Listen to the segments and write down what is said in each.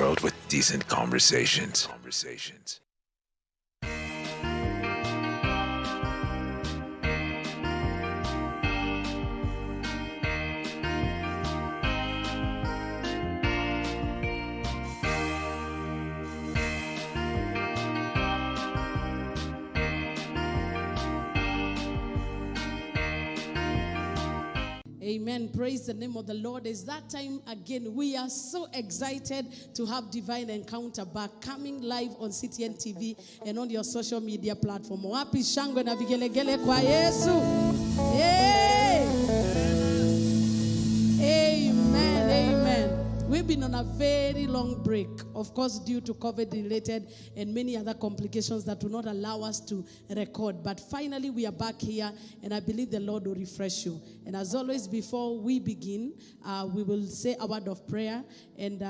world with decent conversations. Conversations. Amen. Praise the name of the Lord. It's that time again. We are so excited to have Divine Encounter back, coming live on CTN TV and on your social media platform. Wapi shangwe na vigelegele kwa Yesu. Hey! Amen. Amen. We've been on a very long break, of course, due to COVID-related and many other complications that do not allow us to record. But finally, we are back here, and I believe the Lord will refresh you. And as always, before we begin, we will say a word of prayer, and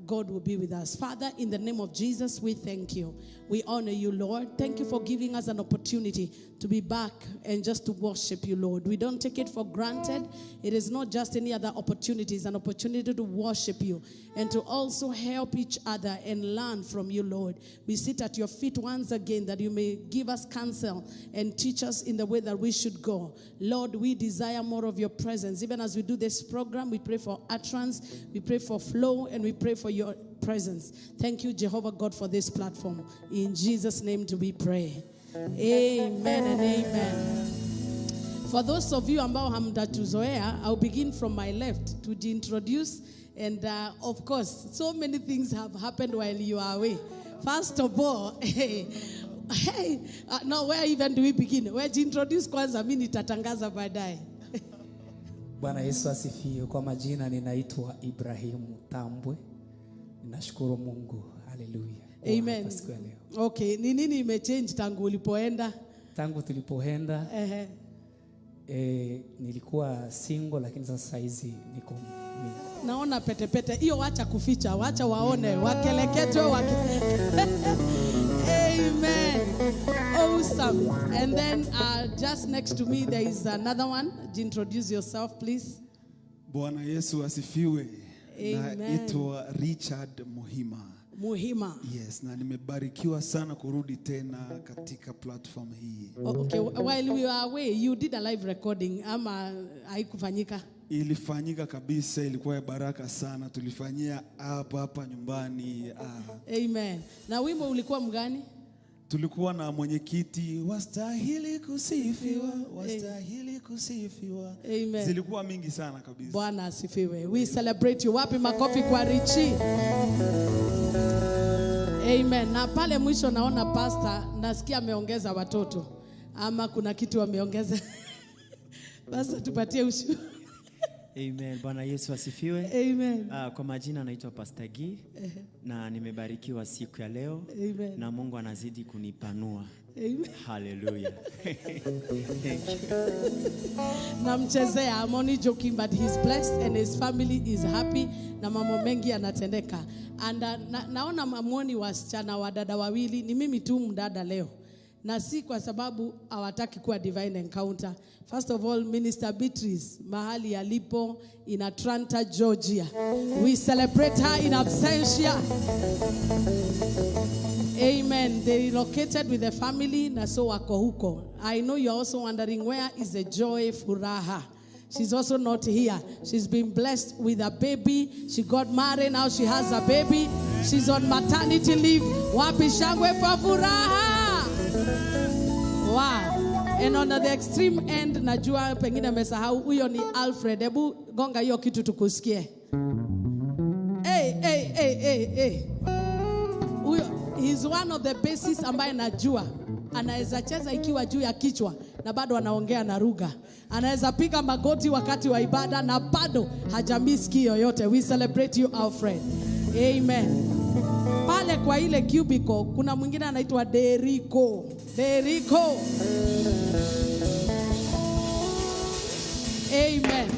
God will be with us. Father, in the name of Jesus, we thank you. We honor you, Lord. Thank you for giving us an opportunity to be back and just to worship you, Lord. We don't take it for granted. It is not just any other opportunity. It's an opportunity to worship you and to also help each other and learn from you, Lord. We sit at your feet once again that you may give us counsel and teach us in the way that we should go. Lord, we desire more of your presence. Even as we do this program, we pray for utterance, we pray for flow, and we pray for your presence. Thank you, Jehovah God, for this platform. In Jesus' name do we pray. Amen and amen. For those of you ambao hamjatuzoea, I'll begin from my left to introduce. And of course, so many things have happened while you are away. First of all, hey, hey, no, where even do we begin? Where to introduce kwanza, mimi nitatangaza baadaye. Bwana Yesu asifiwe. Kwa majina ninaitwa Ibrahimu Tambwe. Ninashukuru Mungu. Haleluya. Kuwa Amen. hapa siku ya leo. Okay, ni nini imechange tangu ulipoenda? Tangu tulipoenda Ehe. Nilikuwa single lakini sasa hizi niko mingle. Naona petepete hiyo, wacha kuficha, wacha waone, wakeleketwe wake. Amen. Awesome. And then just next to me there is another one. Introduce yourself, please. Bwana Yesu asifiwe. Amen. Naitwa Richard Muhima. Muhima. Yes, na nimebarikiwa sana kurudi tena katika platform hii. Oh, okay, while we were away, you did a live recording ama haikufanyika? Ilifanyika kabisa, ilikuwa ya baraka sana. Tulifanyia hapa hapa nyumbani. Ah. Amen. Na wimbo ulikuwa mgani? Tulikuwa na mwenyekiti, wastahili kusifiwa, wastahili kusifiwa. Amen. Zilikuwa mingi sana kabisa. Bwana asifiwe. We celebrate you. Wapi makofi kwa Richi? Amen. Na pale mwisho naona pastor, nasikia ameongeza watoto ama kuna kitu ameongeza. Pastor, tupatie ushuhuda. Amen. Bwana Yesu asifiwe. Amen. Kwa majina naitwa Pastor Gi na nimebarikiwa siku ya leo. Amen. Na Mungu anazidi kunipanua. Amen. Hallelujah. Thank you. Namchezea, I'm only joking, but he's blessed and his family is happy na mambo mengi yanatendeka. And naona hamuoni wasichana wa dada wawili, ni mimi tu mdada leo. Na si kwa sababu hawataki kuwa Divine Encounter. First of all, Minister Beatrice, mahali alipo in Atlanta, Georgia. We celebrate her in absentia. Amen. They relocated with the family na so wako huko. I know you're also wondering where is the Joy Furaha. She's also not here. She's been blessed with a baby. She got married. Now she has a baby. She's on maternity leave. Wapi shangwe kwa Furaha. Wow. And on the extreme end, najua pengine amesahau, huyo ni Alfred. Hebu gonga hiyo kitu tukusikie. Hey, hey, hey, hey, hey. Huyo, he's one of the bassists ambaye najua anaweza cheza ikiwa juu ya kichwa na bado anaongea na lugha. Anaweza piga magoti wakati wa ibada na bado hajamiss key yoyote. We celebrate you, Alfred. Amen. Pale kwa ile cubicle kuna mwingine anaitwa Derico. Derico. Amen.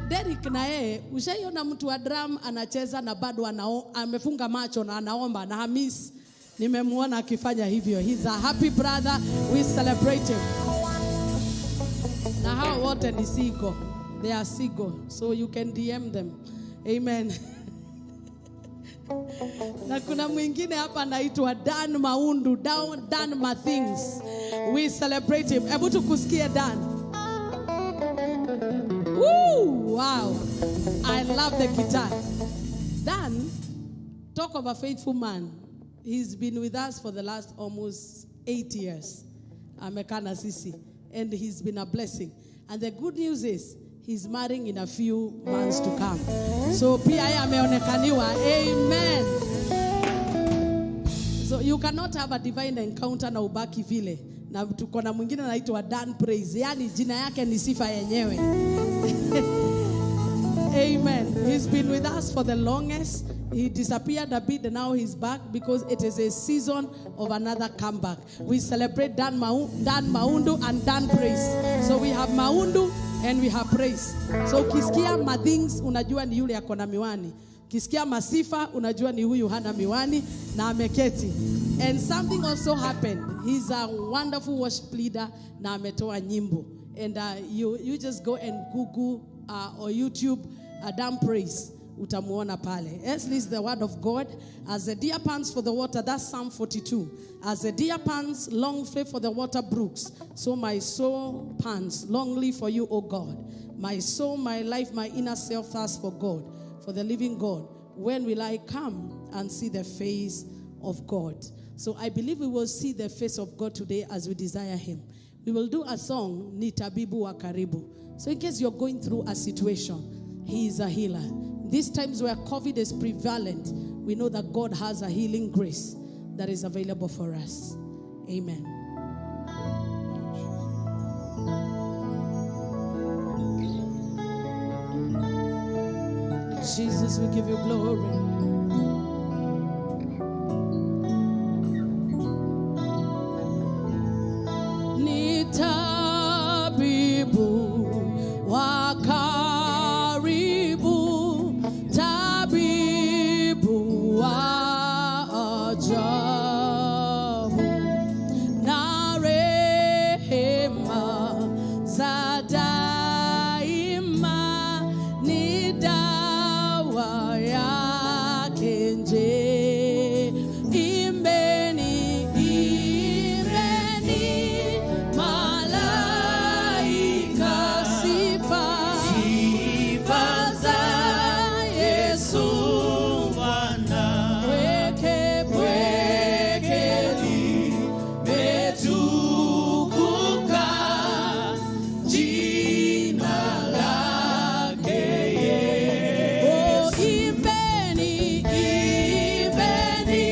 Derek na yeye, ushaiona mtu wa drum anacheza na bado amefunga macho na anaomba na hamis. Nimemuona akifanya hivyo. He's a happy brother. We celebrate him. Na hao wote ni single. They are single. So you can DM them. Amen. Na kuna mwingine hapa anaitwa Dan Maundu, Dan Mathings. We celebrate him. Hebu tukusikie Dan. Woo, wow. I love the guitar. Dan, talk of a faithful man. He's been with us for the last almost 8 years. Amekaa na sisi. And he's been a blessing. And the good news is, he's marrying in a few months to come. So pia yeye ameonekaniwa. Amen. So you cannot have a divine encounter na ubaki vile. Na tuko na mwingine anaitwa Dan Praise. Yani jina yake ni sifa yenyewe. Amen. He's been with us for the longest. He disappeared a bit and now he's back because it is a season of another comeback. We celebrate Dan Maundu and Dan Praise. So we have Maundu and we have Praise. So ukisikia Mathings unajua ni yule ako na miwani. Ukisikia Masifa unajua ni huyu hana miwani na ameketi. And something also happened. He's a wonderful worship leader na ametoa nyimbo. And you just go and Google or YouTube Dan Praise. Utamuona pale. Let's listen the word of God. As the deer pants for the water, that's Psalm 42. As the deer pants longfully for the water brooks, so my soul pants longly for you, O God. My soul, my life, my inner self thirsts for God, for the living God. When will I come and see the face of God? So I believe we will see the face of God today as we desire him. We will do a song, Ni Tabibu wa Karibu. So in case you're going through a situation, he is a healer. These times where COVID is prevalent, we know that God has a healing grace that is available for us. Amen. Jesus, we give you glory. Ni tabibu wa karibu, tabibu wa ajabu, na rehema za daima ni dawa yake nje. Imbeni, imbeni malaika sifa, sifa za Yesu Bwana. Pweke, pweke limetukuka jina lake Yesu. Oh, imbeni, imbeni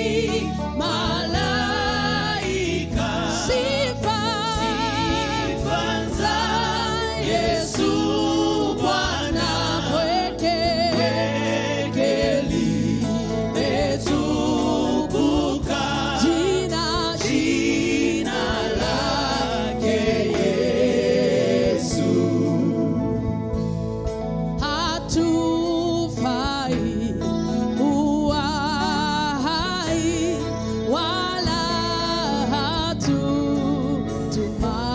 malaika sifa, sifa za Yesu Bwana. Pweke, pweke limetukuka jina, jina lake Yesu. Hatufai kuwa hai wala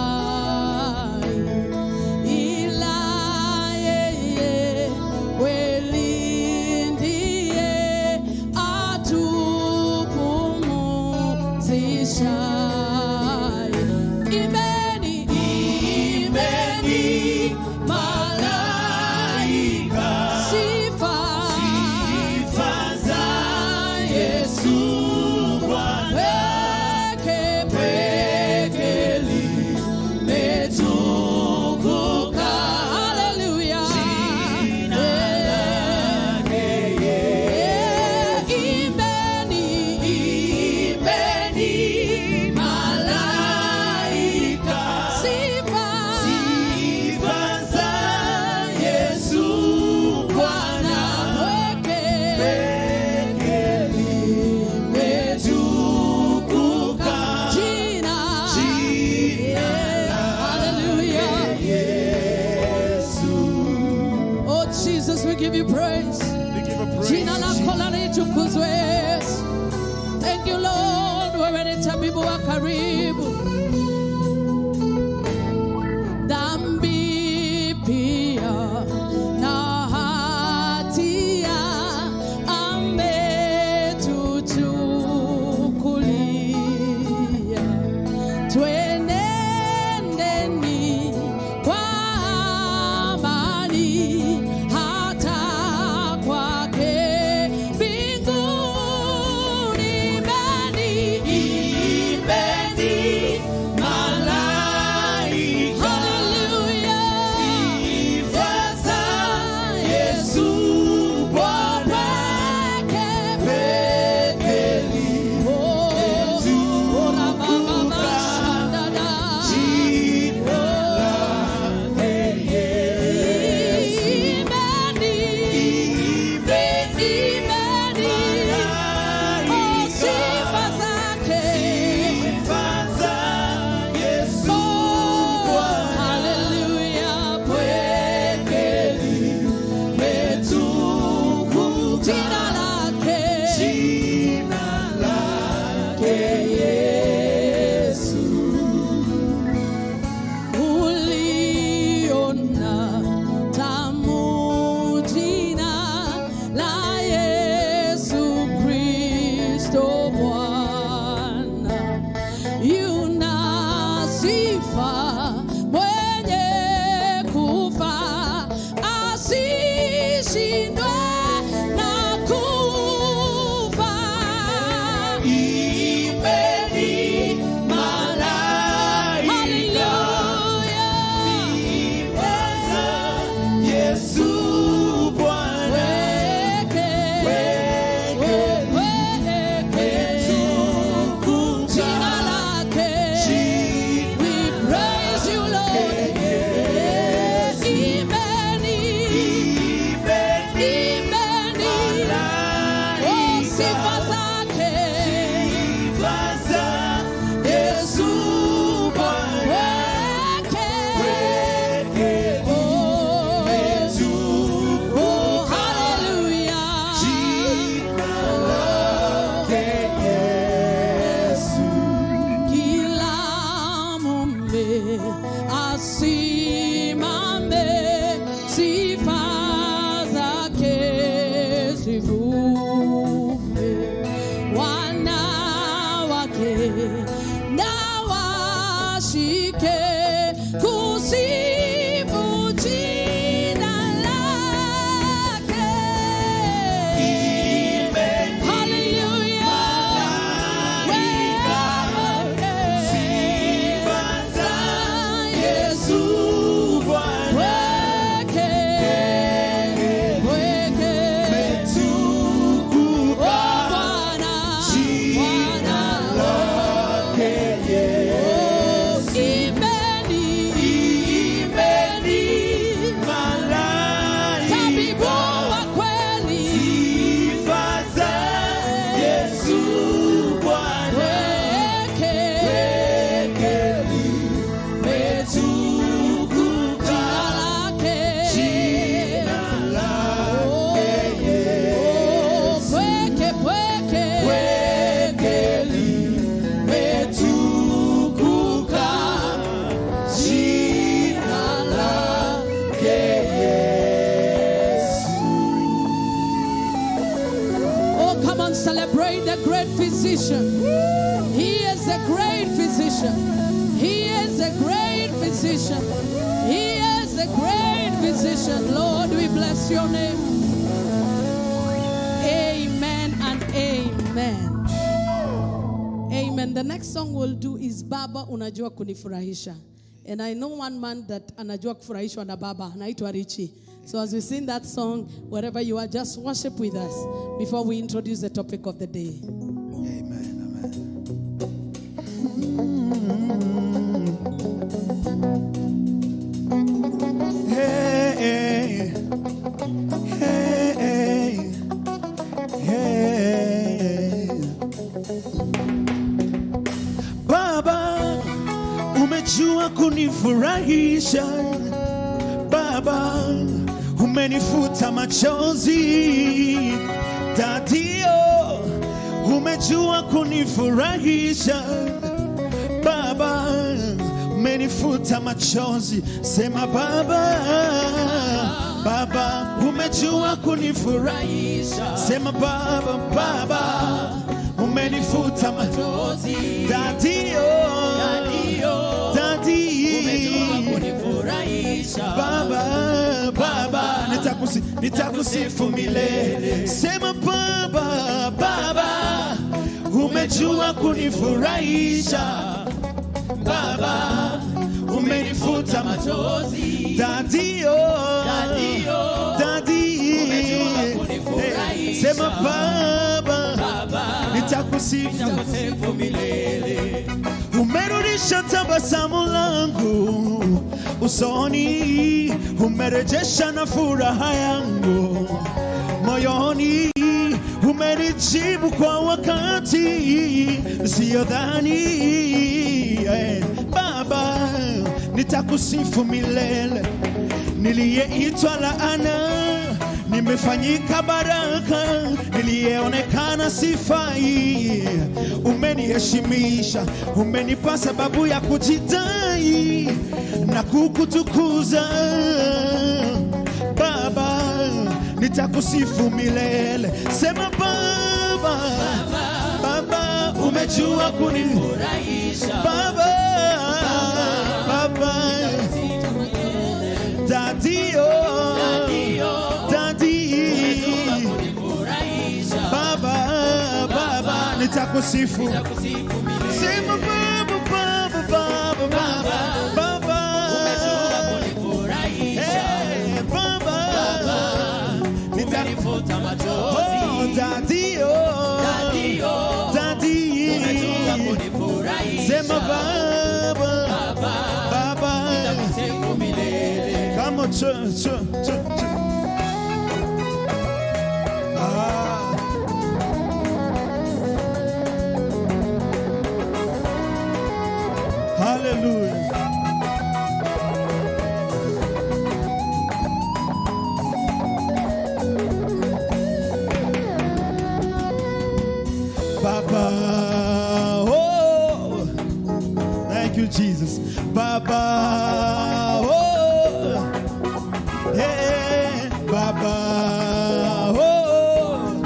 hatutumai, ila yeye kweli ndiye atupumzishaye. Imbeni, imbeni malaika sifa, sifa za Yesu Bwana. Pweke, pweke limetukuka. Haleluya. Jina lake Yesu. Imbeni, imbeni malaika sifa, sifa za Yesu Bwana. Pweke, pweke limetukuka. Jina, jina Hallelujah. Oh Jesus, we give you praise. We give you praise. Jina lako la litukuzwe Yesu. Thank you Lord, wewe ni tabibu wa karibu. Dhambi pia na hatia Mwenye kufa asishindwe na kufa. Imbeni malaika. Hallelujah. Yesu Bwana. Weke, weke, jina lake. We praise you, Lord. Imbeni, imbeni, oh, sifa zake. Yesu Bwana. Weke, oh, oh, hallelujah. Jina lake Yesu. Kila mume asimame, sifa zake zivume. Wanawake na washike kusifu jina lake. Hallelujah. Sifa za Yesu Bwana. Weke, weke, Umetukuka. oh Bwana, Jina Bwana, lake Yesu. imbeni, Imbeni malaika. tabibu wa kweli, Sifa za Yesu Bwana. weke, Weke limetukuka. jina lake, Jina lake oh, pweke, pweke, Weke limetukuka. Jina lake Yesu. Oh, come on, celebrate the great physician. He is a great physician. He is a great physician. He is a great physician. Lord, we bless your name. Amen and amen. Amen. The next song we'll do is Baba Unajua Kunifurahisha. And I know one man that anajua kufurahishwa na Baba, anaitwa Richie. So as we sing that song, wherever you are, just worship with us before we introduce the topic of the day. Amen, amen. Hey, hey, hey. Baba, umejua kunifurahisha. Baba, umenifuta machozi. Daddy-o, umejua kunifurahisha. Baba, umenifuta machozi. Sema Baba, Baba, umejua kunifurahisha. Sema Baba, Baba, umenifuta machozi. Daddy-o, Daddy, Baba, Baba, nitakusifu milele. Sema Baba, Baba, umejua kunifurahisha. Baba, umenifuta machozi. Daddy-o, Daddy, hey, sema Baba, nitakusifu. Umerudisha tabasamu langu usoni, umerejesha na furaha yangu moyoni, umenijibu kwa wakati nisiyodhani. Eh, Baba, nitakusifu milele. Niliyeitwa laana nimefanyika baraka, niliyeonekana sifai, umeniheshimisha, umenipa sababu ya kujidai na kukutukuza. Baba, nitakusifu milele. Sema Baba, Baba, umejua kunifurahisha. Baba, Baba, Daddy, oh, Daddy, Baba, Baba, nitakusifu. Sema Baba, Baba, Baba, Baba, Baba. Hey, Baba, oh, Daddy, oh, Daddy. Sema Baba, Baba. Come on, church, church, church. Ah. Hallelujah. Baba, oh, thank you, Jesus. Baba, oh, hey, Baba, oh,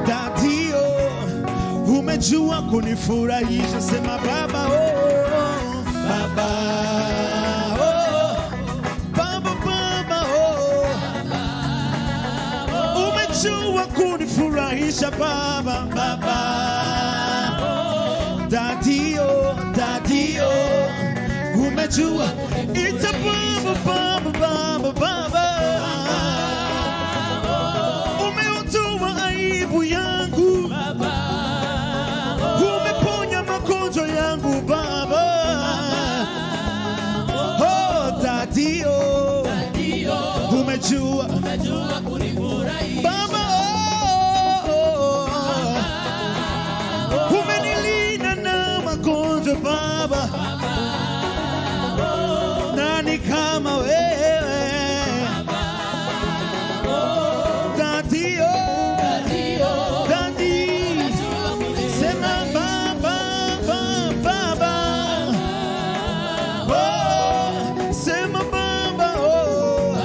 Daddy, oh, umejua kunifurahisha. Sema Baba, oh, Baba, oh, Baba, Baba, oh, umejua kunifurahisha Baba, Baba, Daddy, oh, Daddy, oh, umejua ita Baba, Baba, Baba, Baba, umeondoa aibu yangu, umeponya magonjwa yangu Baba, oh, Daddy, oh, umejua Baba, oh, oh, oh. Umenilinda na magonjwa Baba, nani kama wewe Daddy, oh, Daddy, sema Baba, Baba, Baba, oh, sema Baba, oh.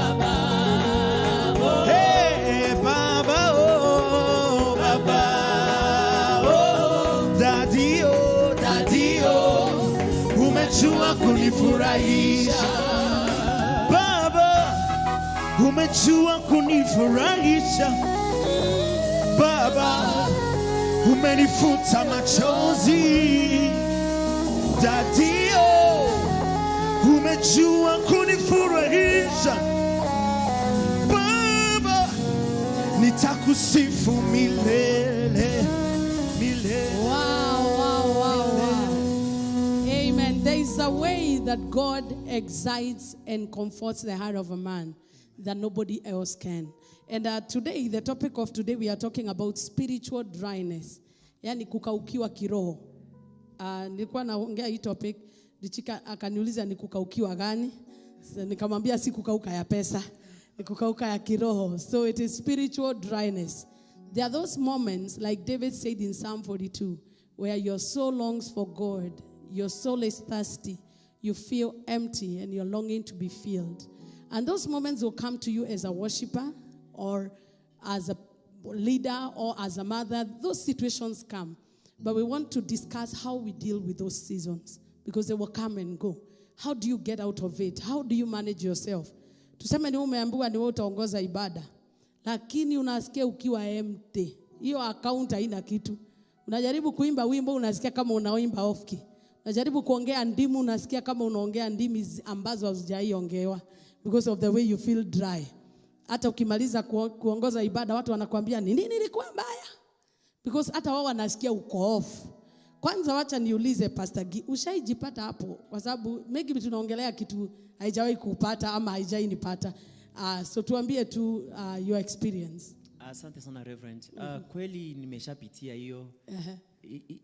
Hey, Baba, oh, Baba, oh, Daddy, oh, Daddy, oh, umejua kunifurahisha Baba, umejua kunifurahisha Baba, umenifuta machozi Daddy, oh, umejua kunifurahisha Baba, nitakusifu milele milele. Wow. Amen. There is a way that God excites and comforts the heart of a man that nobody else can. And today, the topic of today, we are talking about spiritual dryness. Yani kukaukiwa kiroho. Nilikuwa naongea hii topic, Richika akaniuliza ni kukaukiwa gani? So, nikamwambia si kukauka ya pesa, ni kukauka ya kiroho. So it is spiritual dryness. There are those moments, like David said in Psalm 42, where your soul longs for God, your soul is thirsty, you feel empty, and you're longing to be filled. And those moments will come to you as a worshiper or as a leader or as a mother. Those situations come. But we want to discuss how we deal with those seasons because they will come and go. How do you get out of it? How do you manage yourself? Tuseme ni umeambiwa ni wewe utaongoza ibada, lakini unasikia ukiwa empty. Hiyo account haina kitu. Unajaribu kuimba wimbo unasikia kama unaimba off key. Unajaribu kuongea ndimi unasikia kama unaongea ndimi ambazo hazijaiongewa because of the way you feel dry. Hata ukimaliza kuongoza ibada watu wanakuambia ni nini ilikuwa mbaya? Because hata wao wanasikia uko off. Kwanza wacha niulize Pastor G, ushaijipata hapo? Kwa sababu maybe tunaongelea kitu haijawahi kupata ama haijainipata. So tuambie tu your experience. Asante sana, Reverend. Kweli nimeshapitia hiyo.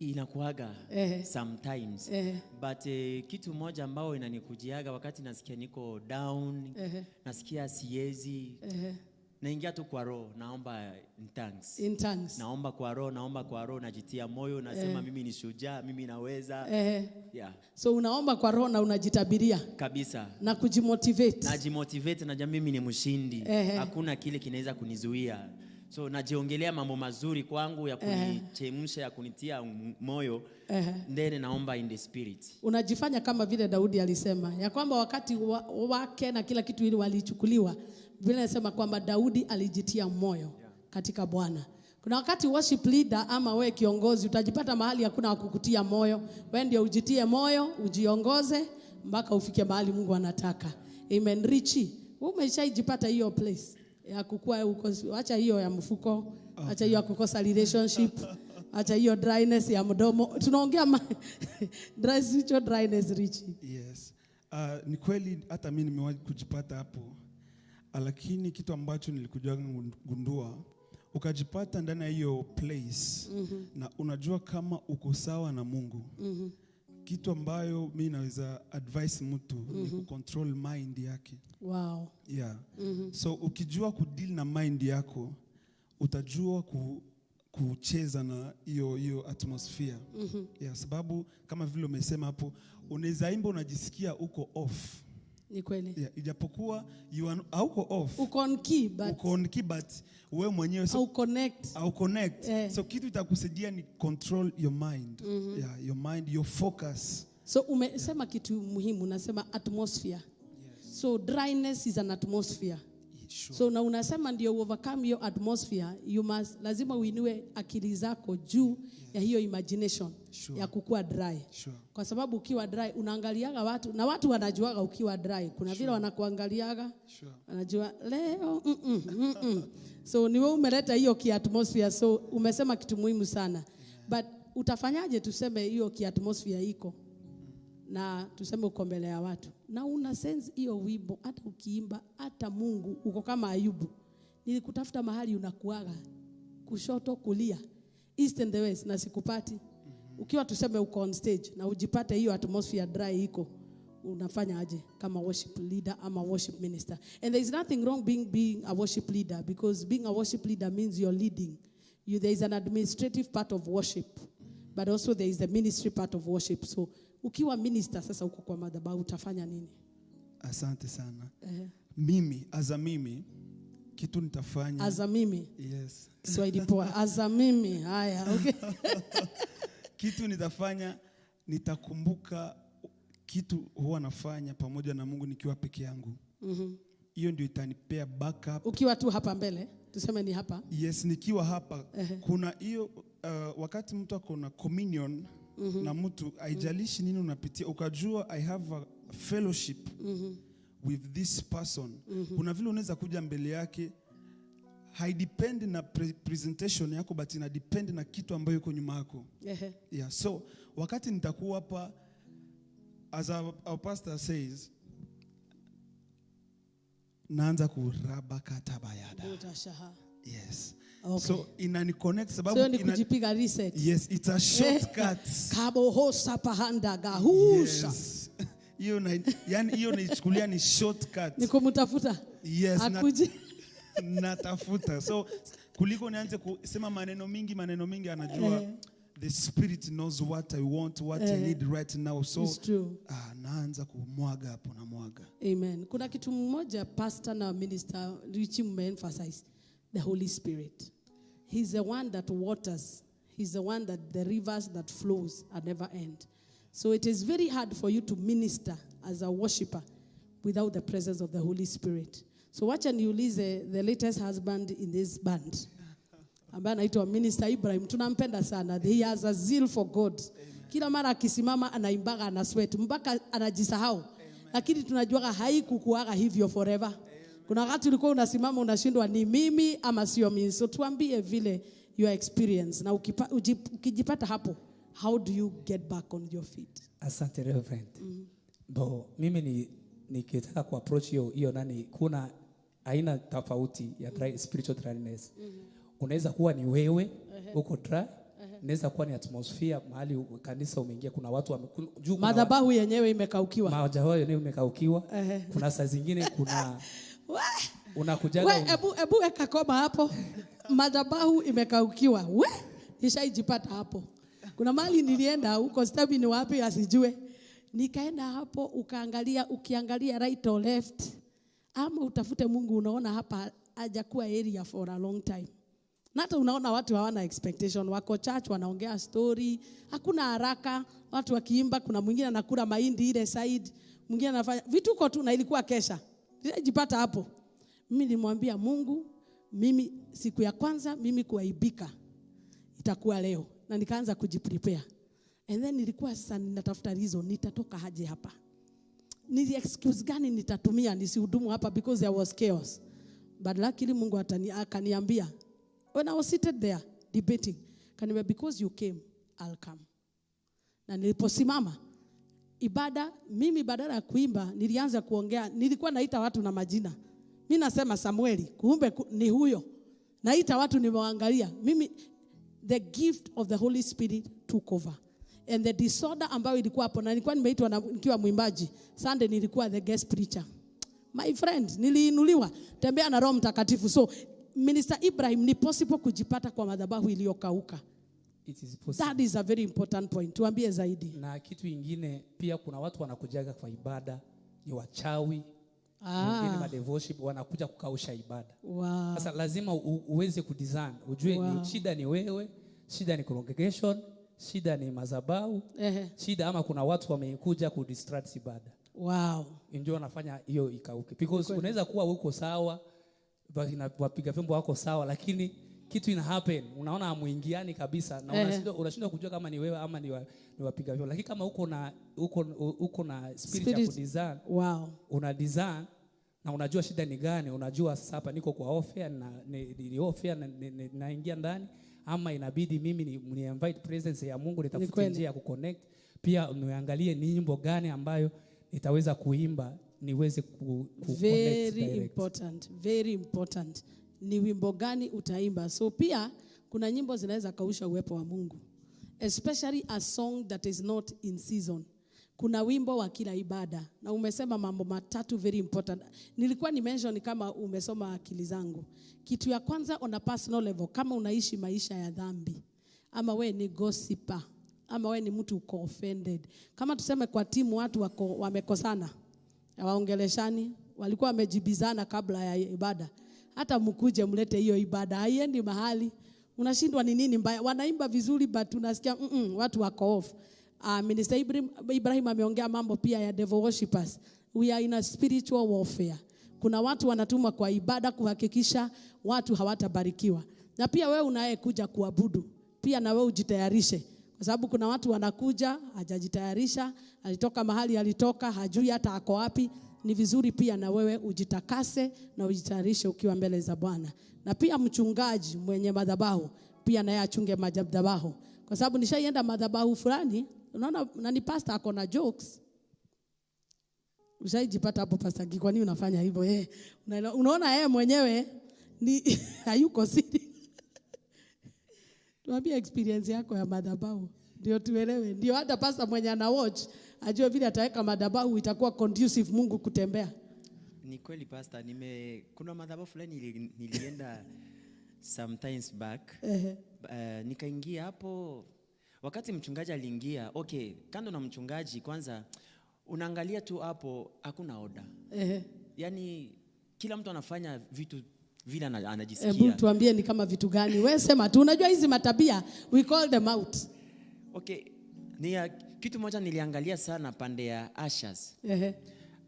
Inakuaga sometimes. But kitu moja ambao inanikujiaga wakati nasikia niko down, nasikia siezi, naingia tu kwa roho, naomba in tongues. In tongues. Naomba kwa roho, naomba kwa roho, najitia moyo, nasema mimi ni shujaa, mimi naweza. Yeah, So unaomba kwa roho na unajitabiria kabisa. Na kujimotivate. Najimotivate, najua mimi ni mshindi. Hakuna kile kinaweza kunizuia. So najiongelea mambo mazuri kwangu ya kunichemsha, ya kunitia moyo. Then naomba in the spirit. Unajifanya kama vile Daudi alisema ya kwamba wakati wake na kila kitu ili walichukuliwa. Biblia inasema kwamba Daudi alijitia moyo katika Bwana. Kuna wakati worship leader ama we kiongozi utajipata mahali hakuna wa kukutia moyo. Wewe ndio ujitie moyo, ujiongoze mpaka ufike mahali Mungu anataka. Amen. Richie, wewe umeshaijipata hiyo place ya kukua uko, acha hiyo ya mfuko, acha hiyo ya kukosa relationship, acha hiyo dryness ya mdomo. Tunaongea dry, spiritual dryness, Richie. Yes. Ni kweli hata mimi nimewahi kujipata hapo. Lakini kitu ambacho nilikuja gundua, ukajipata ndani ya hiyo place na unajua kama uko sawa na Mungu. Kitu ambayo mi naweza advise mtu ni kucontrol mind yake. Yeah. So ukijua kudeal na mind yako, utajua kucheza na hiyo atmosphere. Yeah, sababu kama vile umesema hapo, unaweza imba unajisikia uko off. Ni kweli. Yeah, ijapokuwa you are hauko off. Uko on key, but Uko on key, but wewe mwenyewe so au connect. Au connect. So kitu itakusaidia ni control your mind. Yeah, your mind, your focus. So umesema kitu muhimu, unasema atmosphere. So dryness is an atmosphere. Yeah, sure. So na unasema ndio overcome your atmosphere, you must, lazima uinue akili zako juu ya hiyo imagination ya kukua dry. Kwa sababu ukiwa dry unaangaliaga watu na watu wanajuaga ukiwa dry. Kuna vile wanakuangaliaga. Wanajua leo So ni wewe umeleta hiyo ki atmosphere, so umesema kitu muhimu sana. But utafanyaje tuseme hiyo ki atmosphere iko na tuseme uko mbele ya watu na una sense hiyo wimbo, hata ukiimba, hata Mungu uko kama Ayubu, nilikutafuta mahali unakuaga kushoto kulia, east and the west, na sikupati. Ukiwa tuseme uko on stage na ujipate hiyo atmosphere dry iko, unafanya aje kama worship leader ama worship minister? And there is nothing wrong being a worship leader, because being a worship leader means you're leading. There is an administrative part of worship, but also there is the ministry part of worship. So ukiwa minister sasa uko kwa madhabahu utafanya nini? Asante sana. Mimi, as a mimi, kitu nitafanya. As a mimi. Yes. Kiswahili poa. As a mimi. Haya, okay. Kitu nitafanya, nitakumbuka kitu huwa nafanya pamoja na Mungu nikiwa peke yangu. Hiyo ndio itanipea backup. Ukiwa tu hapa mbele, tuseme ni hapa. Yes, nikiwa hapa. Kuna hiyo wakati mtu ako na communion na mtu, haijalishi nini unapitia, ukajua I have a fellowship with this person. Kuna vile unaweza kuja mbele yake, haidepend na presentation yako, but ina depend na kitu ambayo iko nyuma yako. Yeah, so wakati nitakuwa hapa, as our pastor says, naanza kuraba katabayada. Utashaha. Yes. Okay. So inani connect sababu So ni kujipiga reset. Yes, it's a shortcut. Kabohosa pahanda gahusha. Yes. Hiyo na, yani hiyo naichukulia ni shortcut. Ni kumtafuta. Yes, Akuje. natafuta. So kuliko nianze kusema maneno mingi, maneno mingi, anajua the spirit knows what I want, what I need right now. So It's true. Naanza kumwaga hapo na mwaga. Amen. Kuna kitu mmoja pastor na minister Richie mmeemphasize, the Holy Spirit. He's the one that waters. He's the one that the rivers that flows and never end. So it is very hard for you to minister as a worshiper without the presence of the Holy Spirit. So wacha niulize the latest husband in this band, ambaye anaitwa Minister Ibrahim. Tunampenda sana. He has a zeal for God. Amen. Kila mara akisimama anaimbaga, ana sweat mpaka anajisahau. Lakini tunajuaga haikukuaga hivyo forever. Amen. Kuna wakati ulikuwa unasimama unashindwa ni mimi ama sio mimi. So tuambie vile your experience na ukijipata hapo, how do you get back on your feet? Asante Reverend. Bo, mimi nikitaka kuapproach hiyo nani, kuna aina tofauti ya spiritual dryness. Unaweza kuwa ni wewe uko dry, inaweza kuwa ni atmosphere mahali kanisa umeingia, kuna watu juu kuna madhabahu yenyewe imekaukiwa. Madhabahu yenyewe imekaukiwa. Kuna saa zingine kuna unakujaga We, ebu weka koma hapo. Madhabahu imekaukiwa. We, nishaijipata hapo. Kuna mahali nilienda huko, sitabi ni wapi asijue. Nikaenda hapo, ukiangalia right or left, ama utafute Mungu, unaona hapa hajakuwa area for a long time. Na hata unaona watu hawana expectation, wako church wanaongea story, hakuna haraka, watu wakiimba, kuna mwingine anakula mahindi ile side, mwingine anafanya vituko tu, na ilikuwa kesha. Nilijipata hapo. Mimi nilimwambia Mungu, mimi siku ya kwanza mimi kuaibika itakuwa leo, na nikaanza kujiprepare. And then nilikuwa sasa ninatafuta reason, nitatoka aje hapa, ni excuse gani nitatumia nisihudumu hapa, because there was chaos. But luckily Mungu akaniambia, when I was seated there debating, kaniambia, "Because you came, I'll come." Na niliposimama ibada, mimi badala ya kuimba nilianza kuongea. Nilikuwa naita watu na majina. Mimi nasema Samueli, kumbe ni huyo. Naita watu nimewaangalia. Mimi, the gift of the Holy Spirit took over. And the disorder ambayo ilikuwa hapo, na nilikuwa nimeitwa nikiwa mwimbaji. Sunday nilikuwa the guest preacher. My friend, niliinuliwa. Tembea na Roho Mtakatifu. So, Minister Ibrahim, ni possible kujipata kwa madhabahu iliyokauka? It is possible. That is a very important point. Tuambie zaidi. Na kitu ingine pia, kuna watu wanakujaga kwa ibada ni wachawi, wengine madevil worship, wanakuja kukausha ibada. Sasa lazima uweze kudiscern, ujue ni shida ni wewe, shida ni congregation, shida ni madhabahu, shida ama kuna watu wamekuja kudistract ibada. Ndio wanafanya hiyo ikauke. Because unaweza kuwa uko sawa, wapiga vyombo wako sawa, lakini kitu ina happen, unaona hamuingiani kabisa na unashindwa kujua kama ni wewe ama ni wapiga vyombo. Lakini kama uko na spirit ya Spirit. Kudiscern, una discern na unajua shida ni gani, unajua sasa hapa niko kwa warfare na ni warfare na naingia ndani ama inabidi mimi ni invite presence ya Mungu, nitafute njia ya kuconnect. Pia niangalie ni nyimbo gani ambayo nitaweza kuimba niweze ku connect Very direct. important, very important. Ni wimbo gani utaimba? So pia kuna nyimbo zinaweza kausha uwepo wa Mungu, especially a song that is not in season. Kuna wimbo wa kila ibada, na umesema mambo matatu very important. Nilikuwa ni mention kama umesoma akili zangu. Kitu ya kwanza, on a personal level, kama unaishi maisha ya dhambi, ama we ni gossiper, ama we ni mtu uko offended, kama tuseme kwa timu watu wako wamekosana, hawaongeleshani, walikuwa wamejibizana kabla ya ibada. Hata mkuje mlete hiyo ibada, haiendi mahali. Unashindwa ni nini mbaya. Wanaimba vizuri but unasikia watu wako off. Minister Ibrahim ameongea mambo pia ya devil worshippers. We are in a spiritual warfare. Kuna watu wanatumwa kwa ibada kuhakikisha watu hawatabarikiwa. Na pia wewe unayekuja kuabudu, pia na wewe ujitayarishe. Kwa sababu kuna watu wanakuja, hajajitayarisha, alitoka mahali alitoka, hajui hata ako wapi. Ni vizuri pia na wewe ujitakase na ujitayarishe ukiwa mbele za Bwana. Na pia mchungaji mwenye madhabahu, pia naye achunge madhabahu. Kwa sababu nishaienda madhabahu fulani, unaona na ni pastor ako na jokes. Ushaijipata hapo, Pastor Gi, kwa nini unafanya hivyo? Unaona yeye mwenyewe ni hayuko siri. Tuambie experience yako ya madhabahu ndio tuelewe. Ndio hata pastor mwenye ana watch ajue vile ataweka madhabahu itakuwa conducive Mungu kutembea. Ni kweli, pastor, kuna madhabahu fulani nilienda sometimes back. Nikaingia hapo wakati mchungaji aliingia. Okay, kando na mchungaji, kwanza unaangalia tu hapo hakuna order. Yaani kila mtu anafanya vitu vile anajisikia. Hebu tuambie ni kama vitu gani? Wewe sema tu. Unajua hizi matabia we call them out. Okay, ni ya, kitu moja niliangalia sana pande ya ushers.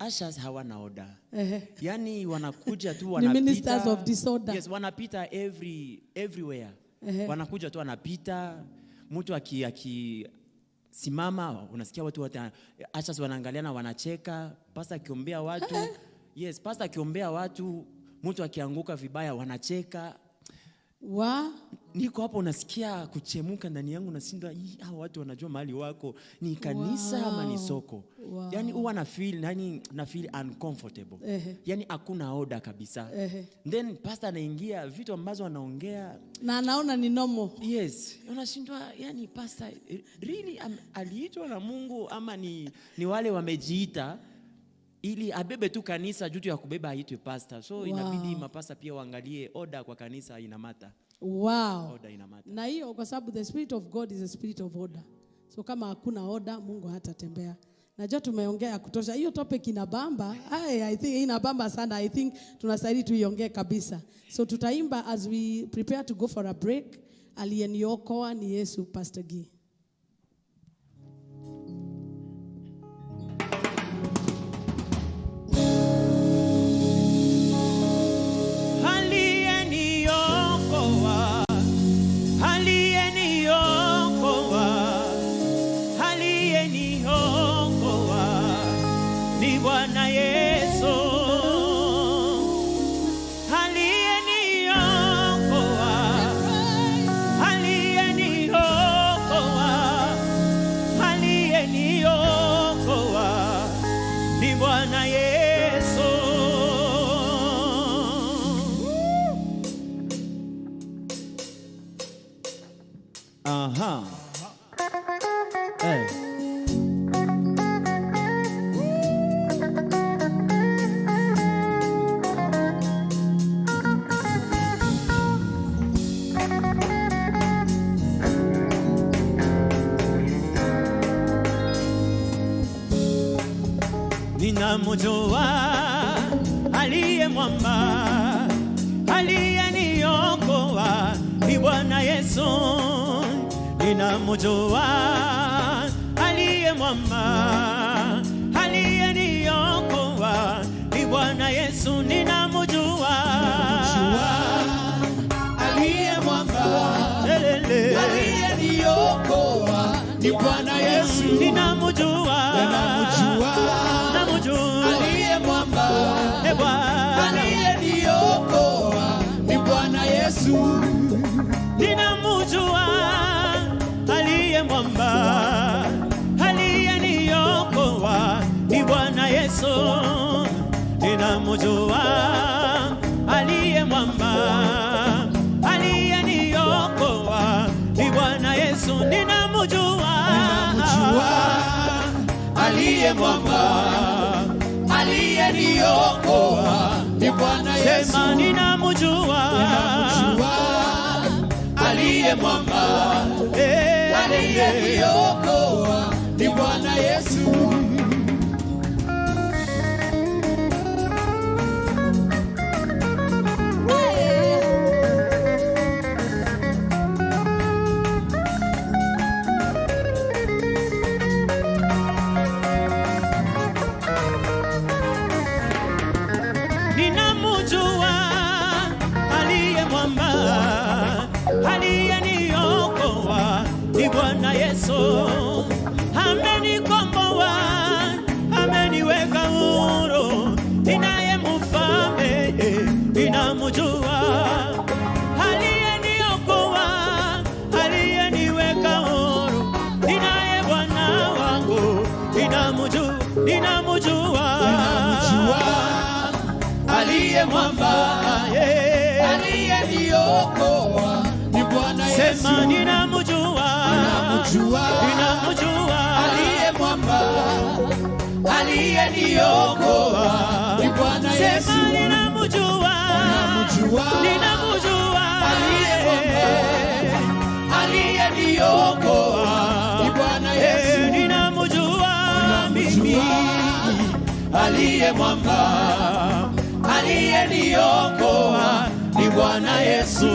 Ushers hawana order. Yaani wanakuja tu Ni wanapita. ministers of disorder. Yes, wanapita everywhere. Wanakuja tu wanapita. Mtu aki simama unasikia watu wote ushers wanaangalia na wanacheka. Pastor akiombea watu. Yes, pastor akiombea watu, mtu akianguka vibaya wanacheka. Wa Niko hapo unasikia kuchemuka ndani yangu, nashindwa, hii hawa watu wanajua mahali wako ni kanisa ama ni soko? Yani huwa na feel, yani na feel uncomfortable. Yani hakuna order kabisa. Then pastor anaingia, vitu ambazo anaongea Na anaona ni normal. Yes, unashindwa, yani pastor really aliitwa na Mungu ama ni wale wamejiita ili abebe tu kanisa juu tu ya kubeba aitwe pastor. So inabidi mapasta pia waangalie order kwa kanisa inamatter. Order inamatter. Na hiyo kwa sababu the spirit of God is a spirit of order. So kama hakuna order, Mungu hatatembea. Najua tumeongea ya kutosha. Hiyo topic inabamba. I think inabamba sana. I think tunastahili tuiongee kabisa. So tutaimba as we prepare to go for a break. Aliyeniokoa ni Yesu, Pastor Gee. Aliyeniokoa, aliyeniokoa, aliyeniokoa ni Bwana Yesu. Aliyeniokoa, aliyeniokoa, aliyeniokoa ni Bwana Yesu. Aha. Hey. Ninamjua aliye mwamba, aliyeniokoa ni Bwana Yesu. Ninamjua aliye mwamba, aliyeniokoa ni Bwana Yesu. Ninamjua Aliye mwamba, Lelele. aliyeniokoa ni Bwana Yesu. Ninamjua, Ninamjua namjua aliye mwamba, E Bwana, aliyeniokoa ni Bwana Yesu. Ninamjua aliye mwamba, aliyeniokoa ni Bwana Yesu. Ninamjua aliye mwamba, aliyeniokoa ni Bwana Yesu. Ninamjua, Ninamjua aliye mwamba, aliyeniokoa ni Bwana Yesu. Sema ninamjua, Ninamjua aliye mwamba, aliyeniokoa ni Bwana Yesu. Ninamjua aliye mwamba, aliyeniokoa ni Bwana Yesu. Amenikomboa, ameniweka huru, ninaye mfalme, ninamjua aliyeniokoa, aliyeniweka huru, ninaye Bwana wangu, ninamjua, ninamjua, Ninamjua aliye mwamba, aliyeniokoa ni Bwana Yesu. Sema ninamjua, Ninamjua ninamjua aliye mwamba, aliyeniokoa ni Bwana Yesu. Sema ninamjua, Ninamjua ninamjua aliye mwamba, aliyeniokoa ni Bwana Yesu. Ninamjua mimi Aliye mwamba, aliyeniokoa ni Bwana Yesu.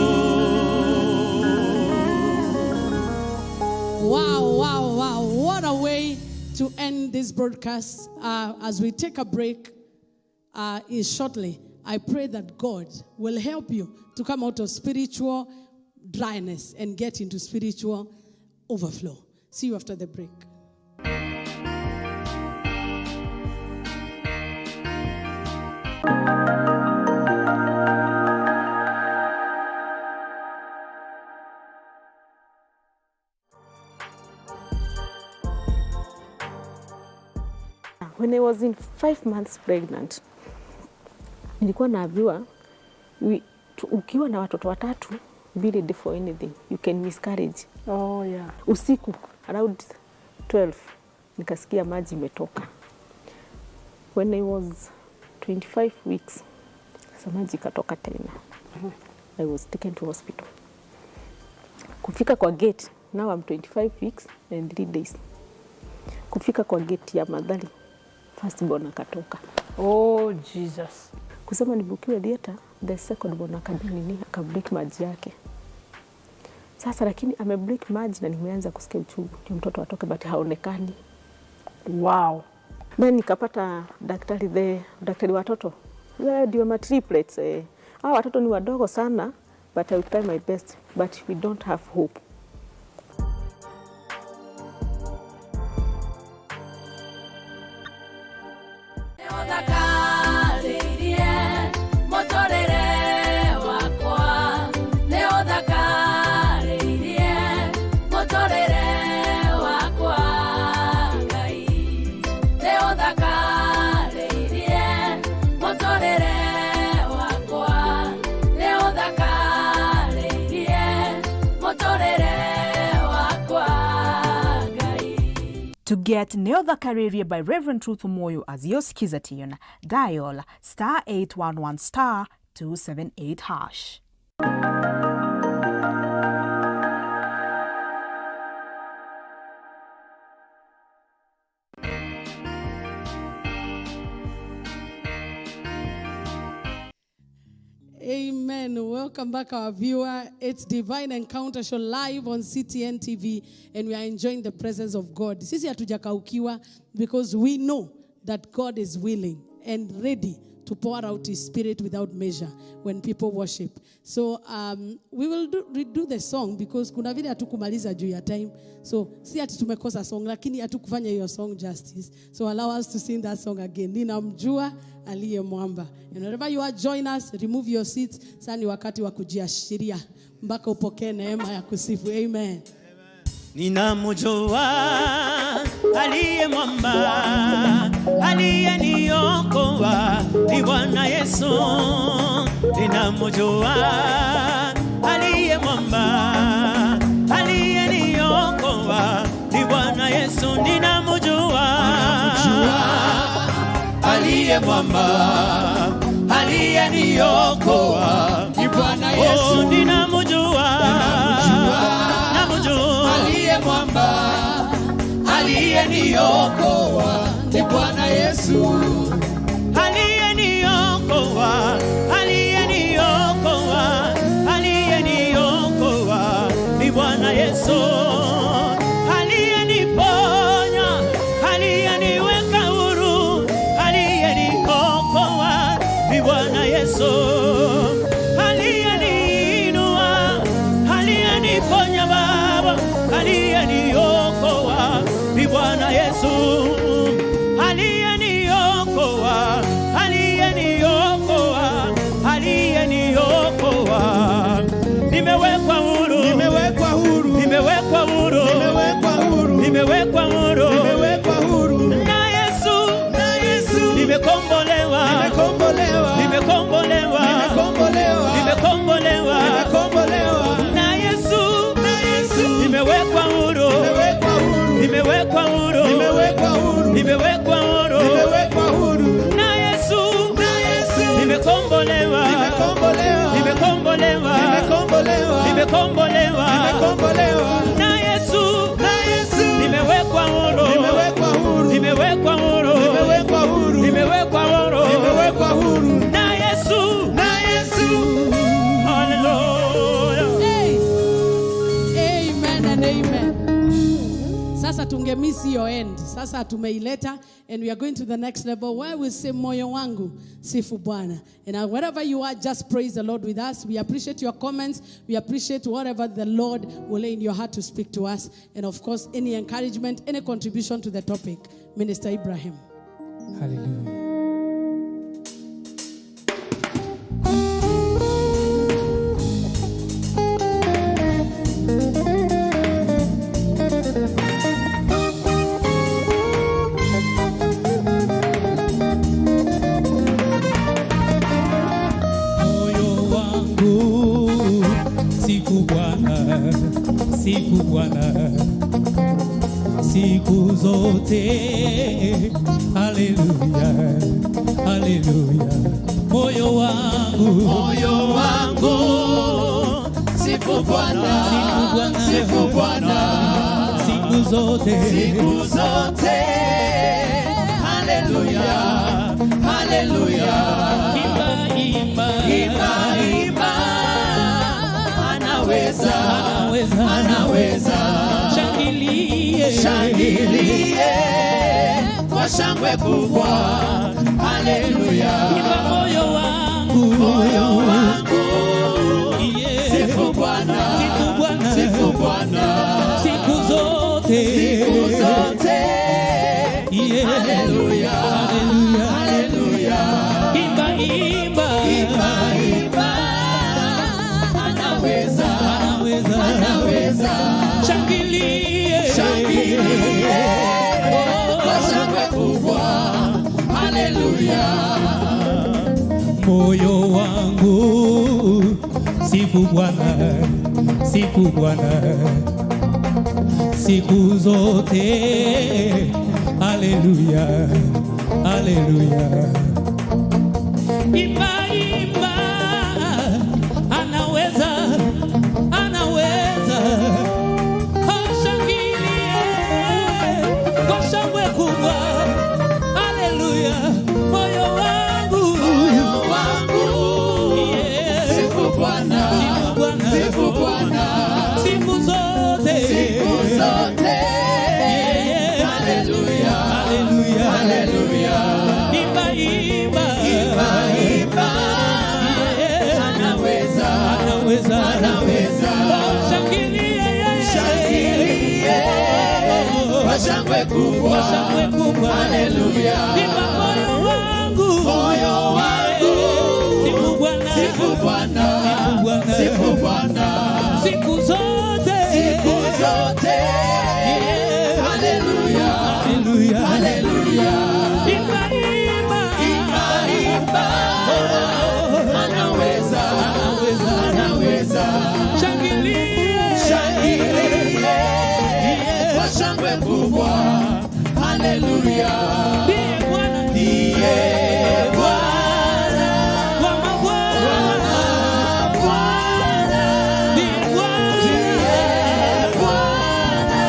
Wow. What a way to end this broadcast. As we take a break is shortly, I pray that God will help you to come out of spiritual dryness and get into spiritual overflow. See you after the break. When I was in 5 months pregnant, nilikuwa naambiwa ukiwa na watoto watatu, be ready for anything, you can miscarriage. Oh, yeah. Usiku around 12 nikasikia maji imetoka. When I was 25 weeks, sasa maji ikatoka tena. I was taken to hospital. Kufika kwa gate, now I'm 25 weeks and 3 days. Kufika kwa gate ya Mathari, first born akatoka. Oh Jesus. Kusema nibookiwe theater, the second born akabini akabreak maji yake. Sasa lakini amebreak maji na nimeanza kusikia uchungu, ndio mtoto atoke, but haonekani. Wow. Then nikapata daktari, the daktari watoto, ndio ma triplets eh. Hawa watoto ni wadogo sana, but I will try my best, but we don't have hope. To get Neothakarerie by Reverend Ruth Moyo as your skiza tune, dial star 811 star 278 hash. Amen. Welcome back, our viewer. It's Divine Encounter Show live on CTN TV, and we are enjoying the presence of God. Sisi hatujakaukiwa because we know that God is willing and ready to pour out his spirit without measure when people worship. So we will redo the song because kuna vile hatukumaliza juu ya time. So si ati tumekosa song, lakini hatukufanya hiyo song justice. So allow us to sing that song again. Ninamjua aliye mwamba. And wherever you are, join us, remove your seats. Sasa ni wakati wa kujiashiria mpaka upokee neema ya kusifu. Amen. Ninamjua aliye mwamba, aliyeniokoa ni Bwana Yesu. Ninamjua aliye mwamba, aliyeniokoa ni Bwana Yesu. Ninamjua aliye mwamba, aliyeniokoa ni Bwana Yesu. Ninamjua, namjua aliye mwamba, aliyeniokoa ni Bwana Yesu. Aliyeniokoa, aliyeniokoa, aliyeniokoa ni Bwana Yesu. Aliyeniponya, aliyeniweka huru, aliyeniokoa ni Bwana Yesu. Aliyeniinua, aliyeniponya Baba, aliyeniokoa ni Bwana Yesu. Aliyeniokoa, aliyeniokoa, aliyeniokoa. Nimewekwa huru, Nimewekwa huru, nimewekwa huru, nimewekwa huru, nimewekwa huru nimewekwa huru na Yesu, na Yesu. Nimekombolewa, Nimekombolewa, nimekombolewa, nimekombolewa, nimekombolewa nimekombolewa na Yesu, na Yesu. Nimewekwa huru, Nimewekwa huru, nimewekwa huru, nimewekwa huru, nimewekwa huru nimewekwa huru na Yesu, na Yesu. Nimekombolewa, Nimekombolewa, nimekombolewa, nimekombolewa, nimekombolewa nimekombolewa na Yesu, na Yesu. Nimewekwa huru, Nimewekwa huru, nimewekwa huru, nimewekwa huru, nimewekwa huru nimewekwa huru na Yesu. na Yesu. Hallelujah. Hey. Amen and amen. Sasa tungemiss hiyo end. Sasa tumeileta and we are going to the next level where we say moyo wangu sifu Bwana. And wherever you are, just praise the Lord with us. We appreciate your comments. We appreciate whatever the Lord will lay in your heart to speak to us. And of course, any encouragement, any contribution to the topic. Minister Ibrahim. Hallelujah. Moyo wangu sifu Bwana, sifu Bwana siku zote. Haleluya, haleluya. Moyo wangu, Moyo wangu sifu Bwana, sifu Bwana, sifu Bwana siku zote, Siku zote. Haleluya. Haleluya. Imba, imba, Imba, imba. Anaweza. Anaweza, Anaweza. Shangilie, Shangilie kwa shangwe kubwa. Haleluya. Imba moyo wangu, Moyo wangu. Yeah. Sifu Bwana. Sifu Bwana, Sifu Bwana. Siku zote, Siku zote. Yeah. Haleluya. Haleluya. Haleluya. Imba, imba, Imba, imba. Anaweza. Anaweza, Anaweza. Shangilie, Shangilie kwa shangwe kubwa. Haleluya. Moyo wangu sifu Bwana, sifu Bwana siku zote. Haleluya, haleluya. Imba, imba, anaweza, anaweza. Shangilie kwa shangwe kubwa. Haleluya, moyo wangu, Moyo wangu. Yeah. Sifu Bwana. Sifu Bwana. Sifu Bwana. Siku zote, Siku zote. Yeah. Haleluya. Haleluya. Haleluya. Imba, imba. Imba, imba. Yeah. Anaweza. Anaweza. Anaweza. Oh, shangilie, yeah. Shangilie kwa shangwe kubwa. Kwa shangwe kubwa. Haleluya. Imba moyo wangu. Moyo wangu. Sifu Bwana. Sifu Bwana. Sifu Bwana. Sifu Bwana. Siku zote. Siku zote. Yeah. Haleluya. Haleluya. Haleluya. Imba, imba. Imba, imba. Anaweza. Anaweza. Anaweza. Shangilie. Shangilie kwa shangwe kubwa. Haleluya. Ndiye Bwana. Ndiye Bwana. Wa mabwana. Bwana. Ndiye Bwana. Ndiye Bwana.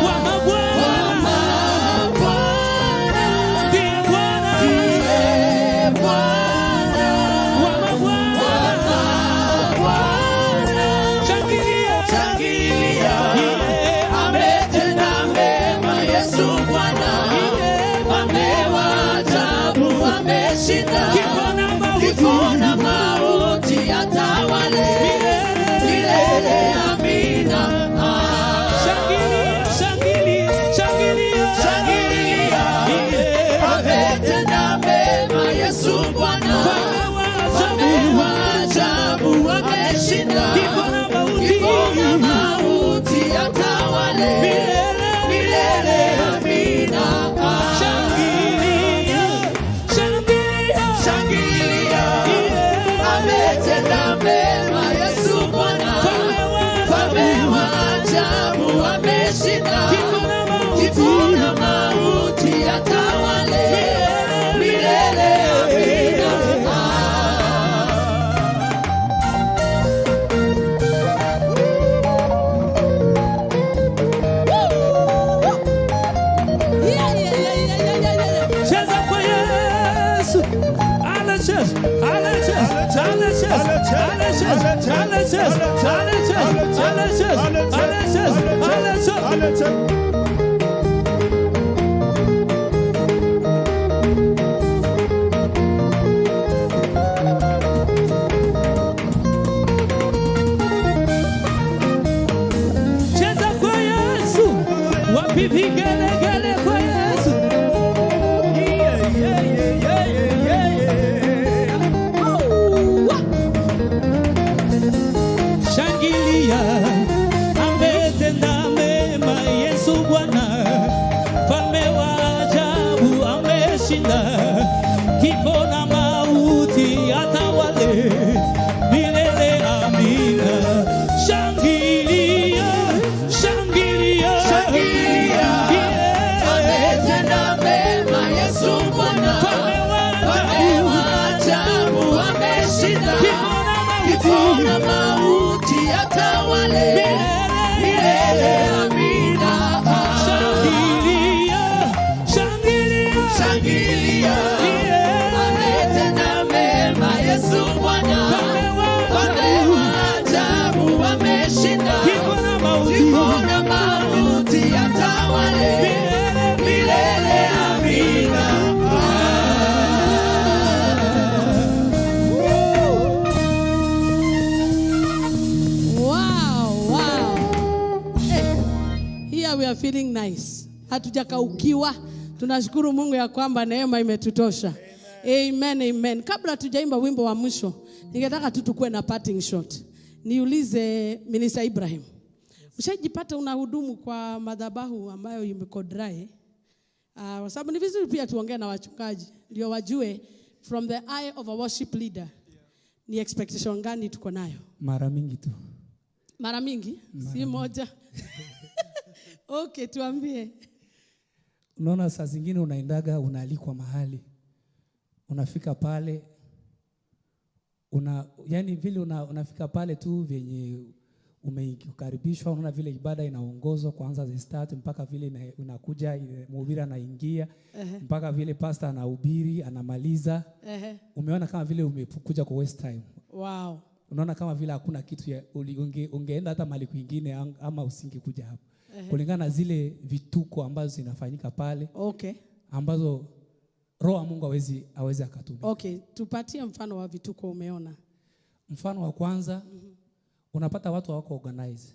Wa mabwana. Bwana. Ndiye Bwana. Ndiye Bwana. Wa mabwana. Bwana. Shangilia. Shangilia. Yeah. Ametenda mema Yesu Bwana. Yeah. Amewaajabu, ameshinda. Kifo na mauti. Kifo na mauti atawale. Milele amina. Shangilia, shangilia, shangilia. Shangilia. Yeah. Ametenda mema Yesu Bwana. Mfalme wa ajabu. Mfalme wa ajabu, ameshinda. Kifo na mauti. Kifo na mauti atawale. Milele. Milele amina. Shangilia, shangilia. Shangilia. Yeah. Ametenda mema Yesu Bwana. Mfalme wa Mfalme wa ajabu ameshinda. Kifo na mauti. Kifo na mauti atawale. Milele amina. Yeah, yeah, yeah, yeah, yeah, yeah, yeah. Cheza kwa Yesu. Anacheza, anacheza, anacheza, anacheza, anacheza, anacheza, anacheza, anacheza, anacheza. Cheza kwa Yesu. Wapi vigelegele kwa Yesu? Yeah, yeah, yeah, yeah, yeah, yeah. Shangilia, ametenda mema Yesu Bwana, mfalme wa ajabu ameshinda, kifo na mauti atawale milele. Amina. Shangilia, shangilia, Shangilia. Yeah. Ametenda mema Yesu Bwana. Mfalme wa Mfalme ajabu, wa ajabu ameshinda. kifo na mauti Kifo na mauti atawale. milele. Milele amina. feeling nice. Hatujakaukiwa. Tunashukuru Mungu ya kwamba neema imetutosha. Amen, amen. Kabla tujaimba wimbo wa mwisho, ningetaka tu tukue na parting shot. Niulize Minister Ibrahim. Ushajipata unahudumu kwa madhabahu ambayo imeko dry? Kwa sababu ni vizuri pia tuongee na wachungaji ndio wajue from the eye of a worship leader ni expectation gani tuko nayo. Mara mingi tu. Mara mingi, si moja. Okay, tuambie. Unaona, saa zingine unaendaga unaalikwa mahali, unafika pale yani vile unafika pale tu vyenye umekaribishwa, unaona vile ibada inaongozwa kuanza the start mpaka vile inakuja mhubiri anaingia mpaka vile pastor anahubiri anamaliza. Umeona kama vile umekuja kwa waste time. Unaona kama vile hakuna kitu ya, ungeenda hata mahali kwingine ama usingekuja hapo. Kulingana na zile vituko ambazo zinafanyika pale. Ambazo Roho wa Mungu hawezi akatumia. Okay, tupatie mfano wa vituko umeona. Mfano wa kwanza, unapata watu hawako organize.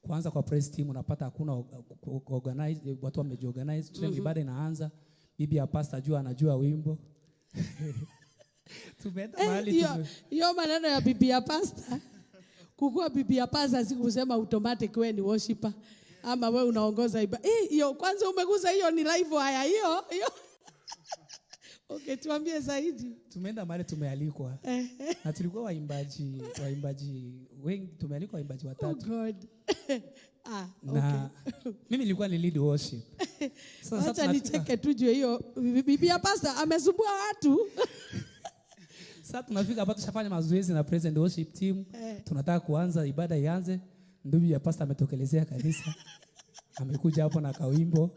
Kwanza kwa praise team unapata hakuna organize, watu wamejiorganize. Tuseme ibada inaanza, bibi ya pastor jua anajua wimbo. Tumeenda mahali Hiyo maneno ya bibi ya pastor. Kukua bibi ya pastor si kusema automatic wewe ni worshiper ama wewe unaongoza ibada. Hiyo kwanza umegusa hiyo ni live haya hiyo. Hiyo. Okay, tuambie zaidi. Tumeenda mahali tumealikwa. Na tulikuwa waimbaji wengi, tumealikwa waimbaji watatu. Oh God. Na mimi nilikuwa ni lead worship. Sasa Acha nicheke tujue hiyo bibi ya pastor amesumbua watu. Sasa tunafika hapa tushafanya mazoezi na praise and worship team. Tunataka kuanza ibada ianze. Ndugu ya pastor ametokelezea kanisa. Amekuja hapo na kawimbo.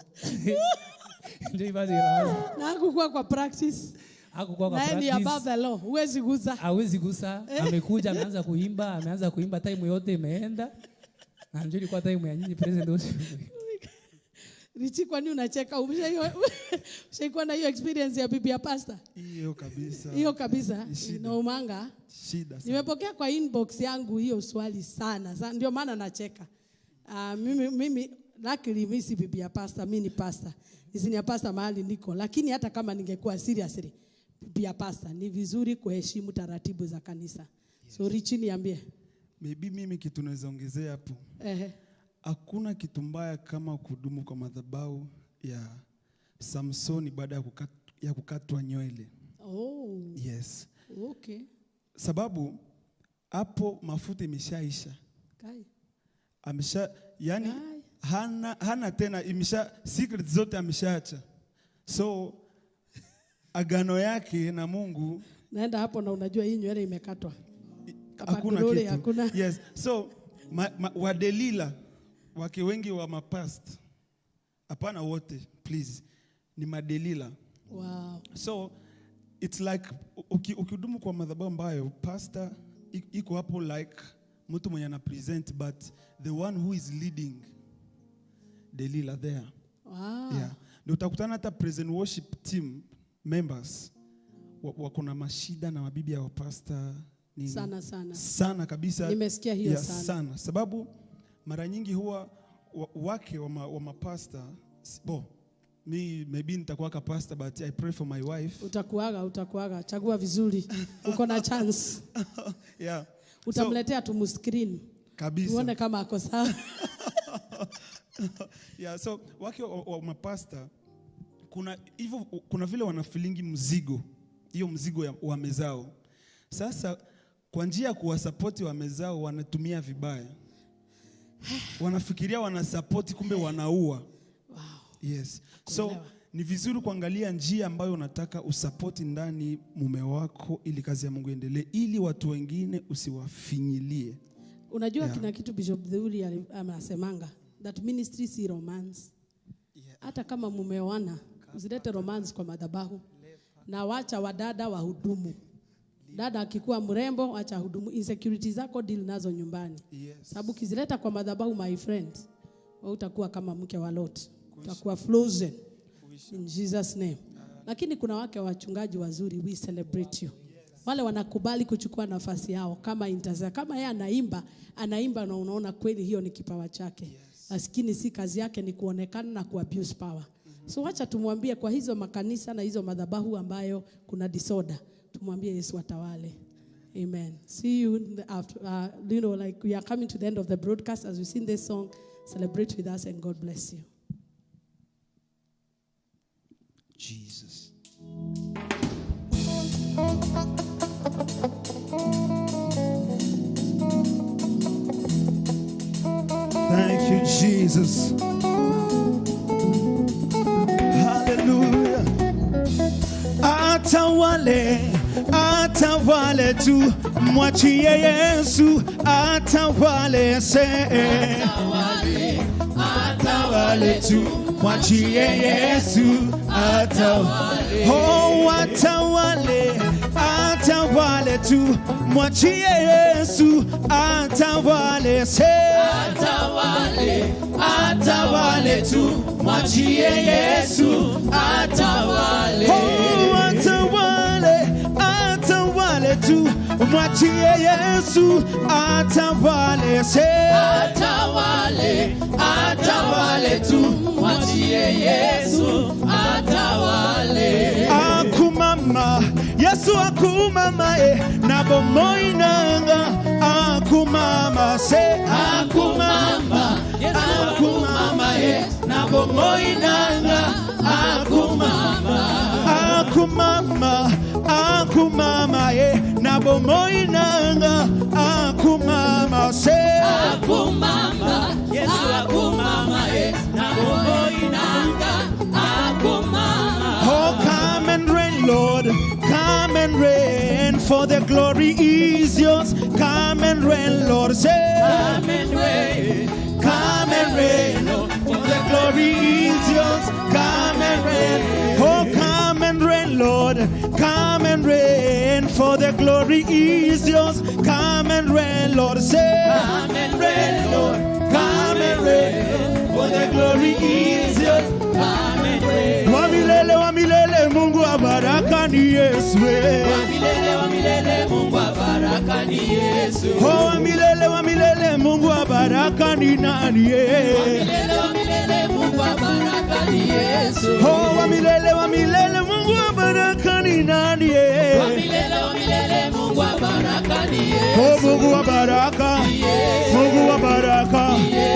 Ndio ibada inaanza. Na hakukuwa kwa practice. Hakukuwa kwa Na yeye ni practice. above the law. Huwezi gusa. Hawezi gusa. Amekuja ameanza kuimba, ameanza kuimba time yote imeenda. Na ndio ilikuwa time ya nyinyi praise and worship. Richi, kwani unacheka? Ushaikuwa na hiyo experience ya bibi ya pastor? Hiyo kabisa. Hiyo kabisa. Ni shida. Inaumanga. Shida sana. Nimepokea kwa inbox yangu hiyo swali sana. Sana. Ndio maana nacheka. Mimi luckily mimi si bibi ya pastor, mimi ni pastor. Ni senior pastor mahali niko. Lakini hata kama ningekuwa seriously bibi ya pastor, ni vizuri kuheshimu taratibu za kanisa. So Richi, niambie. Maybe mimi kitu naweza ongezea hapo. Hakuna kitu mbaya kama kudumu kwa madhabahu ya Samsoni baada ya kukatwa nywele. Yes. Sababu hapo mafuta imeshaisha. Kai. Amesha, yani, Kai. hana tena, imesha, secret zote ameshaacha. So agano yake na Mungu, Naenda hapo na unajua hii nywele imekatwa. Kama Hakuna kidole, kitu. hakuna. Yes. So wadelila wake wengi wa mapast, hapana wote please, ni madelila. So it's like ukihudumu kwa madhabahu ambayo pastor iko hapo like mtu mwenye ana present, but the one who is leading Delila there. Yeah. Ndio utakutana hata praise and worship team members wako na mashida na mabibi ya wapasta nini. Sana, sana. Sana kabisa. Nimesikia hiyo Yeah, sana. sana. Sababu mara nyingi huwa wake wa mapasta, bo, mi maybe nitakuwa ka pastor, but I pray for my wife. Utakuaga. Chagua vizuri. Uko na chance. Yeah. Utamletea tu screen. Kabisa. Tuone kama ako sawa. Yeah, so wake wa mapasta kuna hivyo, kuna vile wanafilingi mzigo, hiyo mzigo ya wamezao. Sasa kwa njia ya kuwasupport wamezao wanatumia vibaya. Wanafikiria wanasupport, kumbe wanaua. Yes. So ni vizuri kuangalia njia ambayo unataka usupport ndani mume wako ili kazi ya Mungu iendelee, ili watu wengine usiwafinyilie. Unajua Yeah. kuna kitu Bishop Theuri anasemanga that ministry si romance. Hata kama mumeoana, usilete romance kwa madhabahu. Na wacha wadada wahudumu. Dada akikuwa mrembo, acha hudumu. Insecurity zako deal nazo nyumbani. Sababu ukizileta kwa madhabahu, my friend, wewe utakuwa kama mke wa Lot. Utakuwa frozen. In Jesus name. Lakini kuna wake wachungaji wazuri, we celebrate you. Wale wanakubali kuchukua nafasi yao kama intercessor. Kama yeye anaimba, anaimba na unaona kweli hiyo ni kipawa chake. Lakini si kazi yake ni kuonekana na kuabuse power. So wacha tumwambie kwa hizo makanisa na hizo madhabahu ambayo kuna disorder, tumwambie Yesu atawale. Amen. See you in the after, like we are coming to the end of the broadcast as we sing this song. Celebrate with us and God bless you. Jesus. Thank you, Jesus. Hallelujah. Atawale, atawale tu, mwachie Yesu, atawale se. Atawale tu, mwachie Yesu, atawale. Oh, atawale, atawale tu, mwachie Yesu, atawale se. Atawale, atawale tu, mwachie Yesu, atawale. Oh, atawale, atawale tu, mwachie Yesu, atawale se. Atawale, atawale tu, mwachie Yesu, atawale. Akumama, Yesu akumama e, na bomoi nanga, akumama se, Akumama, akumama e, na bomoi nanga, akumama. Akumama, akumama e, na bomoi nanga, akumama se. Akumama, Yesu akumama e, na bomoi nanga, akumama. Oh, come and reign, Lord, come and reign, for the glory is yours. Come and reign, Lord, say. Come and reign, come and reign, Lord, for the glory is yours. Come and reign, oh, come and reign, Lord, come and reign, for the glory is yours. Come and reign, Lord, say. Come and reign, Lord, come and reign, for the glory is yours. Come and reign. Wa milele, wa milele, Mungu wa baraka ni Yesu. Wa milele, wa milele, Mungu wa baraka ni Yesu. Oh, wa milele, wa milele, Mungu wa baraka ni nani? Wa milele, wa milele, Mungu wa baraka ni Yesu. Oh, wa milele, wa milele, Mungu wa baraka ni nani? Wa milele, wa milele, Mungu wa baraka ni Yesu. Oh, Mungu wa baraka, Mungu wa baraka,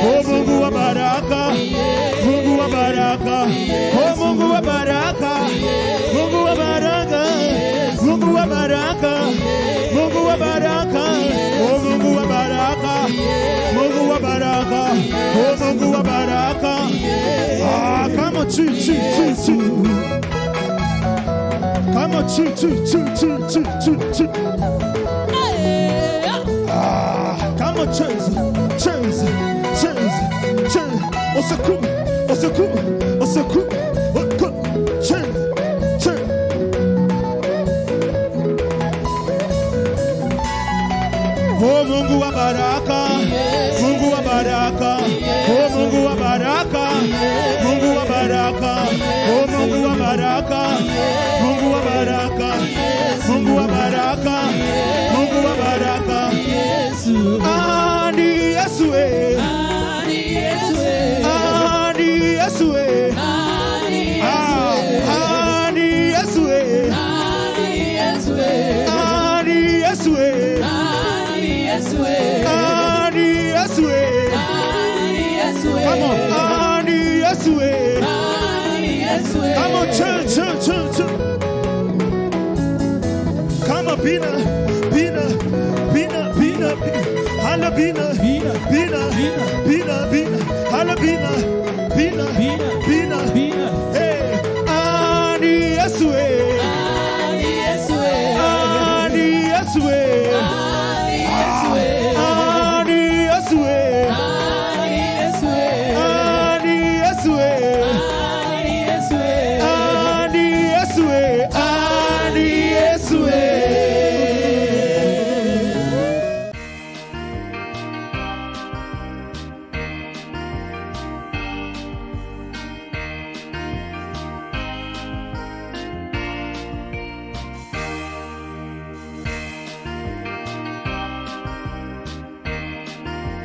oh, Mungu wa baraka, Mungu wa baraka, oh, Mungu wa baraka, Mungu wa baraka, Mungu wa baraka, Mungu wa baraka, oh, Mungu wa baraka, Mungu wa baraka, oh, Mungu wa baraka. Ah, come on, two, two, two, two. Come on, two, two, two, two, two, two, two. Ah, come on, chase, chase, chase, chase. Osaku, osaku, osaku, osaku, chase, chase. Oh, Mungu wa baraka, Mungu wa baraka, oh, Mungu wa baraka, Mungu wa baraka, oh, Mungu wa baraka, Mungu wa baraka, Mungu wa baraka, Mungu wa baraka. Ah, ni Yesu eh. Ah, ni Yesu eh. Ah, ni Yesu eh. Ah, ni Yesu eh. Ah, ni Yesu eh. Come on, ah, ni Yesu eh. Come on, chill, chill, chill, chill. Come on, Bina, Bina, Bina, Bina, Bina. Hala Bina, Bina, Bina, Bina, Bina. Hala Bina, Bina, Bina, Bina. Hey, ah, ni Yesu eh.